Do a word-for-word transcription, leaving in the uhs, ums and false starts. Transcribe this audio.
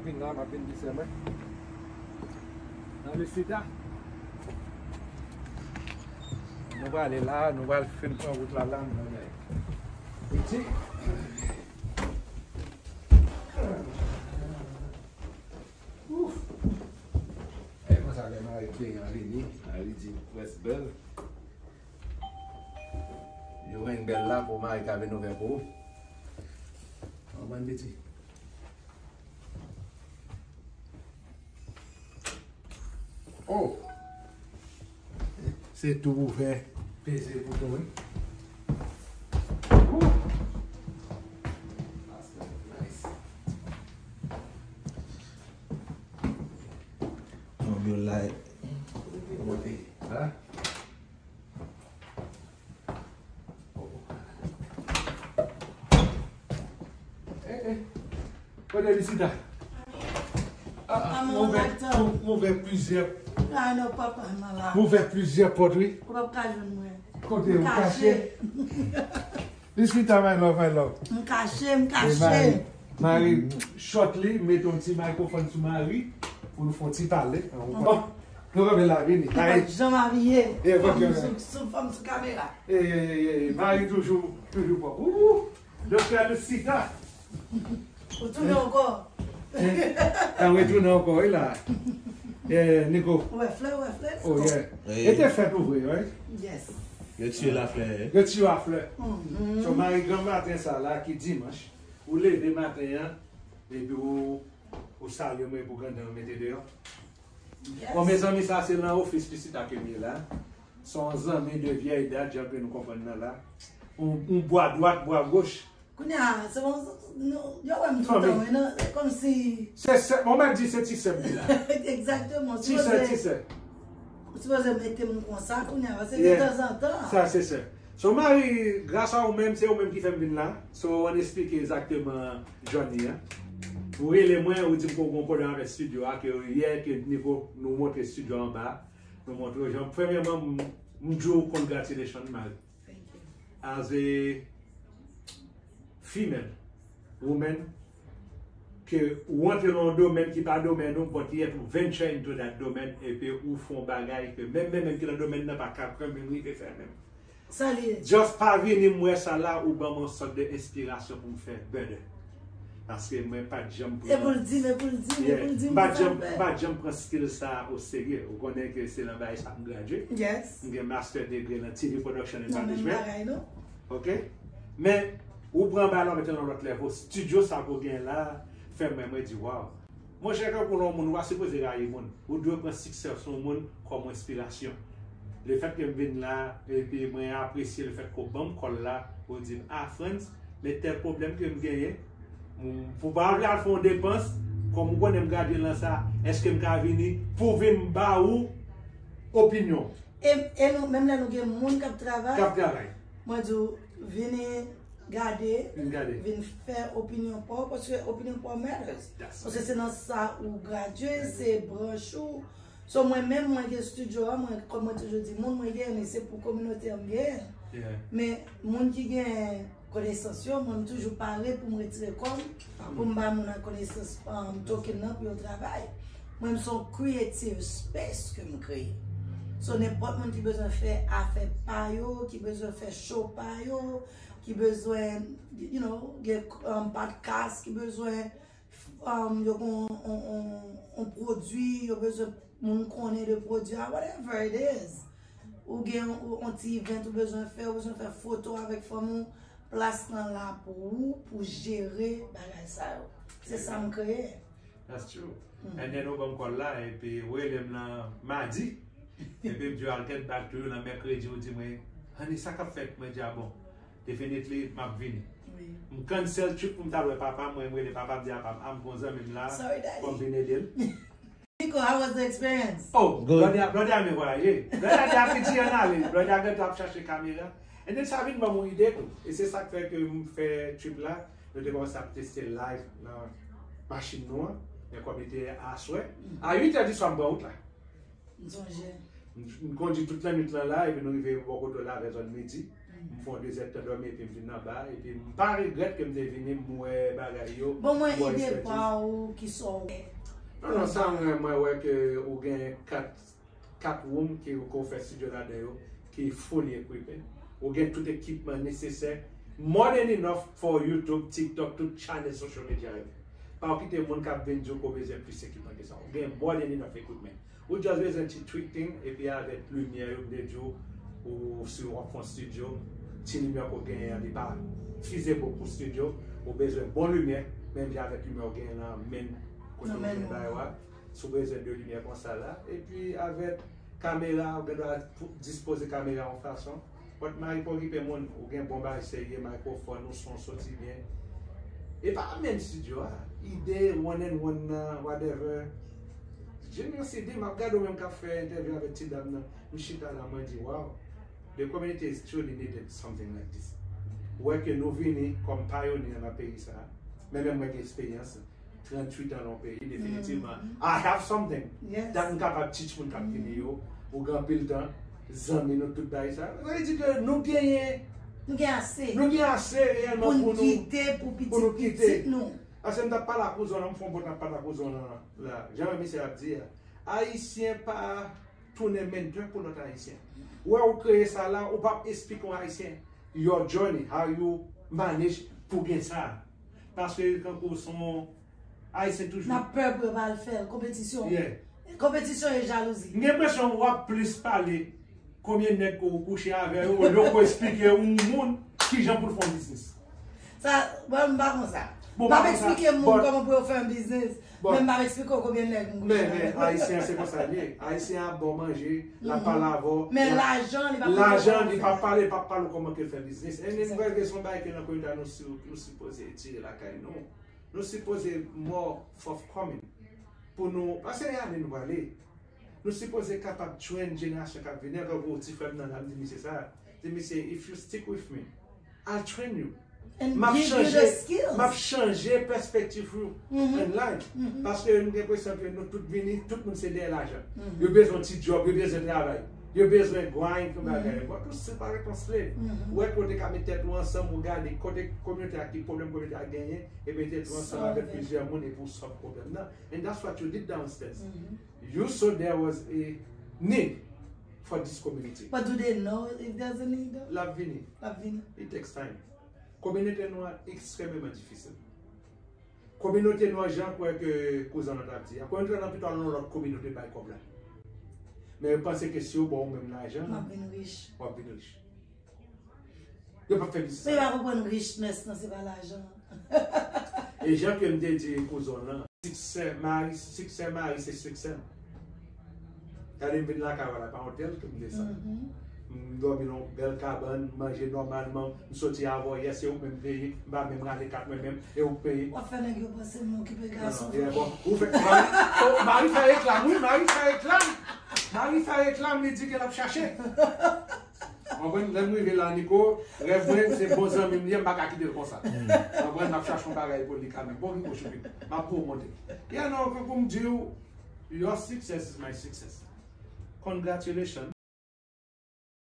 Vin la, m ap vin di sè mwen. Nan Lisita. Nou prale la, nou pral fin pran wout la, la, nou pral piti. Ouf. E konsa lè mari kliyan vini, mari di près bèl. Yo ring bèl la pou mari ka vin ouvè pou ou. Konprann piti. Oh! Se tou pou fè peze pou tou, wi. Woo! Nice. Yon bèl la. Ha? Eh, eh. Kote Lisita? Ah, ah, m ouvè, m, m ouvè plizyè. Ah non, papa, m la. M ouvè plizyè pòt, wi. Ou p ap ka jwenn mwen. Kote ou kache? Lisita, my love, my love. M kache, m kache. Mari, short li, mete yon ti mikrofòn sou mari pou nou fè yon ti pale. Bon, nou kanpe la, vini. Ou p ap janm abiye. Fòm sou, sou, fòm sou kamera. Mari toujou, toujou pwòp. Doktè Lisita. Ou tounen ankò. An retounen ankò, wi la. Niko. Ou wè flè, ou wè flè, Niko. Oh, yeah. E te fèt ou vre, right? Yes. Yo tiye laflè. Yo tiye laflè. So, mari granmaten sa la ki dimanch, ou leve maten an, epi ou, ou salye mwen pou grandan mete deyò. Bon, mezanmi, sa se nan ofis Lisita ke m ye la. Se yon zanmi de vyèy dat, jan ke nou konprann nan la. Yon, yon bwa dwat, bwa goch. Kounye a, se bon, nou, yo wè m toutan, wi, non? Se kòmsi. Se sè, bon, m ap di se ti sè m li la. Egzakteman. Ti sè, ti sè. Ou sipoze mete m konsa, kounye a, paske de tanzantan. Sa se sè. So, mari, gras a ou menm, se ou menm ki fè m vin la. So, ann esplike egzakteman journey an. Ou rele mwen, ou di m ke w gen yon pwoblèm avèk estidyo a, ke yè, ke Niko, nou montre estidyo a anba. Nou montre w jan. Premyèman, m, m di w congratulations, mari. Thank you. As a female, woman, ke ou antre nan yon domèn ki pa domèn ou, but yet ou venture into that domèn, epi ou fè yon bagay ke menm, menm, menm ki nan domèn nan pa ka menm rive fè menm. Sa li ye? Just pa vini m wè sa la, ou ban m yon sòt de enspirasyon pou m fè better. Paske mwen pa t janm pran. E pou l di m, e pou l di m, e pou l di m. Yeah. M pa t janm, m pa t janm pran skill sa o serye. Ou konnen ke se nan bagay sa m gradye. Yes. M gen master degree nan T V Production and Management. Non, menm bagay, non. Ok? Men, ou pran bagay la, ou mete l nan lòt level. Studio sa ke w gen la, fè mwen, mwen di, wow. Monchè, kankou lè yon moun, ou pa sipoze rayi moun. Ou dwe pran siksè yon moun kòm enspirasyon. Lefètke m vin la, epi mwen apresye lefètke w ban m kòl la, ou di m, ah, Frantz, men tèl pwoblèm ke m genyen, m, pou pa vle al fè yon depans, kòm ou konnen m gradye nan sa, èske m ka vini pou vin ba ou opinyon? E, e nou, menm lè nou gen moun k ap travay, k ap travay, mwen di w, vini gade, vin gade, vin fè opinyon pa w, paske opinyon pa w matters. That's right. Paske se nan sa ou gradye, se branch ou. So, mwen menm, mwen gen studio a, mwen, kòm mwen toujou di moun, mwen gen li, se pou kominote a m gen. Yeah. Men, moun ki gen konesans yo, mwen, m toujou pare pou m retire kò m, pou m bay moun nan konesans, um, token nan pou yo travay. Mwen, m se yon creative space ke m kreye. So, nenpòt moun ki bezwen fè afè pa yo, ki bezwen fè show pa yo, ki bezwen, you know, gen, um, podcast, ki bezwen, um, yo gen yon, yon, yon, yon pwodui, yo bezwen moun konnen de pwodui a, whatever it is. Ou gen yon, yon ti event ou bezwen fè, ou bezwen fè foto avèk fanmi w, plas lan la pou ou, pou jere bagay sa yo. Se sa m kreye. That's true. And then ou ban m kòl la, epi ou rele m nan madi. Epi m di w, I'll get back to you nan mèkredi, ou di mwen, honey, sa k ap fèt? Mwen di, ah bon, definitely, m ap vini. Wi. M cancel trip pou m t al wè papa m, mwen, m rele papa, m di, papa m, ah, m gon zanmi m la, sorry, daddy, fò m vin ede l. Nico, how was the experience? Oh, good. Blondie, Blondie a renmen vwayaje. Blondie a di a piti an ale. Blondie a gentan ap chache kamera. And then sa vin ban m yon ide tou. E se sa k fè ke m fè trip la. Nou te kòmanse ap teste live nan machin nou an. Men kòm li te aswè, a uit è di swa m pran wout la. M sonje. M, m kondui tout lannwit lan la, epi nou rive bò kote w la vè zòn midi. M fè yon dezyèm tan dòmi epi m vin anba. Epi m pa regrèt ke m te vini, m wè bagay yo. Bon, mwen ide pa ou ki sa w wè. Non, non, sa mwen, mwen wè ke ou gen kat, kat woum ki, ke w fè studio ladan yo, ki fully equipped. Ou gen tout ekipman nesesè. More than enough for YouTube, TikTok, tout channel social media yo. Pa w kite moun k ap vin di w ke w bezwen plis ekipman ke sa. Ou gen more than enough equipment. Ou just bezwen ti tweak thing, epi avèk limyè yo, m te di w, ou si w ap fè yon studio, ti limyè ke w genyen an, li pa feasible pou studio, ou bezwen bon limyè, menm jan avèk limyè w genyen nan men kote w gen bagay w a. Si w bezwen de limyè konsa la, epi avèk kamera, ou gen dwa pou dispoze kamera yon fason. But Marie pa okipe moun, ou gen bon bagay serye, mikrofòn, ou son soti byen. E pa menm studio a, ide, one and one nan, whatever. Junior C D, m ap gade w menm k ap fè entèvyou avèk ti dam nan. M chita la, mwen di, wow, the community is truly needed something like this. Ou wè ke nou vini kòm payonye nan peyi sa a. Men menm mwen gen eksperyans tranntuit an nan yon peyi, definitivman. I have something that m kapab teach moun k ap vini yo. Ou gen anpil tan, zanmi nou, tout bagay sa. Sa vle di ke nou genyen, nou gen ase, nou gen ase reyèlman pou nou kite pou pitit pitit nou. Paske m t ap pale ak kouzon nan, m fè yon bout, m ap pale ak kouzon nan la. Jan misye ap di a, Ayisyen pa tounen menntò pou lòt Ayisyen. Ou wè, ou kreye sa la, ou p ap esplike yon Ayisyen your journey, how you manage pou gen sa. Paske kankou se yon Ayisyen toujou. N ap pè pou yo pa al fè l. Konpetisyon. Yeah. Konpetisyon e jalouzi. M gen enpresyon w ap plis pale konbyen nèg ke w kouche avè yo, olye ke w esplike yon moun kijan pou l fè yon biznis. Sa, bon, m pa konsa. Bon, m ap eksplike moun kòman pou yo fè yon biznis, men m p ap eksplike w konbyen nèg m kouche avè yo. Men, men, Ayisyen an se konsa l ye. Ayisyen an ba w manje, l ap pale avè w. Men lajan, li p ap pale, li p ap pale w kòman ke l fè biznis. E menm vre ke se yon bagay ke nan kominote a nou si-, nou sipoze tire lakay nou. Nou sipoze more forthcoming. Pou nou, paske e ale nou prale. Nou sipoze kapab train jenerasyon k ap vini. Tankou ti frè m nan la, m di misye sa. Di misye, if you stick with me, I'll train you. M ap chanje, m ap chanje pèspektiv ou in life. Paske m gen enpresyon ke nou tout vini, tout moun se dèyè lajan. Yo bezwen ti djòb, yo bezwen travay. Yo bezwen grind pou bagay. But ou still pa ret yon slave. Ou wè kote ka met tèt ou ansanm, ou gade kote kominote a, ki pwoblèm kominote a genyen, e met tèt ou ansanm avèk plizyè moun epi ou solve pwoblèm nan. And that's what you did downstairs. You saw there was a need for this community. But do they know if there's a need, though? L ap vini. L ap vini. It takes time. Kominote nou an ekstrèmeman difisil. Kominote nou an, jan kwè ke kouzan nan t ap di a, kominote nan pito al nan lòt kominote bay kòb la. Men yo panse ke si yo ba w menm lajan, w ap vin rich. W ap vin rich. Yo p ap fè biznis. Men yo pa konprann richness nan, se pa lajan. E jan ke m te di kouzon nan, siksè mari, siksè mari se siksè m. Gade m vin lakay ou la, pa yon tèl ke m desann. M dòmi nan yon bèl kabann, m manje nòmalman, m soti avè w yè, se ou k menm peye, m pa menm rale kat mwen menm, e ou k peye. W ap fè nèg yo panse m okipe gason. Non, non, bon, ou fè, mari, oh, mari fè reklam, wi, mari fè reklam. Mari fè reklam, li di ke l ap chache. Konprann? Lè m rive la, Nico, rèv mwen, se bon zanmi m li ye, m pa ka kite l konsa. Konprann? M ap chache yon bagay pou li kanmenm. Bon, Nico, choupi, m ap pwomote. Yeah, non, pou m di w, your success is my success. Congratulations.